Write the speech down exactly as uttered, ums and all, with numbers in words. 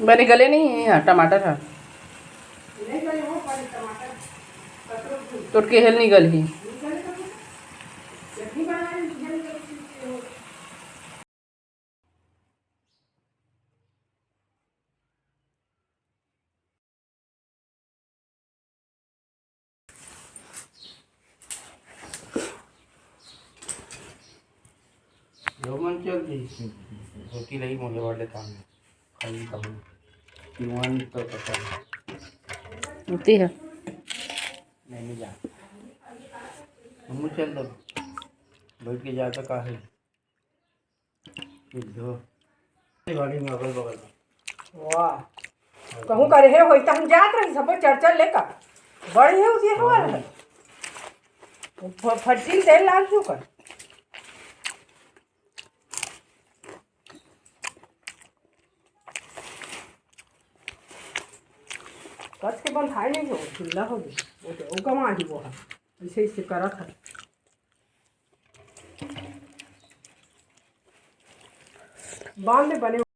बने गले नहीं है यहाँ टमाटर है। तोर केहेल निकल ही। जो मन चल दी। धोती लगी मोले वाले काम में। खाली काम। दीवान तो पता है। होती है। नहीं, नहीं जा। हम चल दो। बैठ के जा तो का है। ये दो। गाड़ी में अगल बगल में। वाह। कहूँ करे हे होई त हम जात रही सबो चर्चा लेकर। बड़ी है उसी हवा है। फ-, फट्टी तेल लाग चुका। कच के बंधाए नहीं हो, ढीला हो गया। वो तो, वो कमा ही वो है। ऐसे, ऐसे करत है। बांध दे बने।